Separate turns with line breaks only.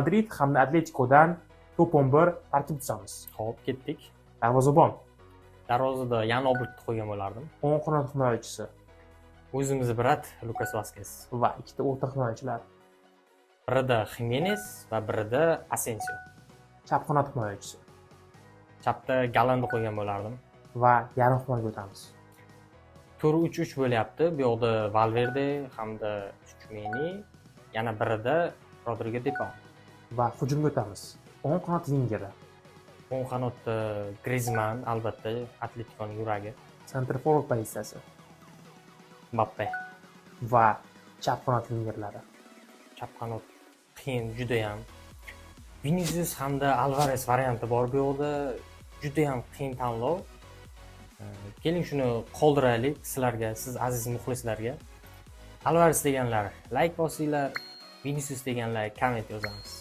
Madrid hamda Atletikodan top 11 tarkib tuzamiz.
Xo'p, ketdik.
Darvozabon.
Darvozada Yan Oblakni qo'ygan bo'lardim.
O'ng qanot himoyachisi.
O'zimizni брат Lukas Vaskes.
Va ikkita o'rta himoyachilar.
Birida Ximenes va birida Asensio.
Chap qanot himoyachisi.
Chapda Galandni qo'ygan bo'lardim.
Va yarim himoyaga o'tamiz.
4-3-3 bo'lyapti. Bu yoqda Valverde hamda Tchouameni, yana birida Rodrigo De Paul.
Va hujumga o'tamiz. O'ng qanot vingeri.
O'ng qanotda Griezmann, albatta, Atletikoning yuragi.
Center forward pozitsiyasi.
Mbappe.
Va chap qanot vingerlari.
Chap qanot qiyin judayam. Vinicius hamda Alvarez varianti bor bu yoqda. Judayam qiyin tanlov. Keling, shuni qoldiraylik sizlarga, siz aziz muxlislarga. Alvarez deganlar like bosinglar, Vinicius deganlar komment yozamiz.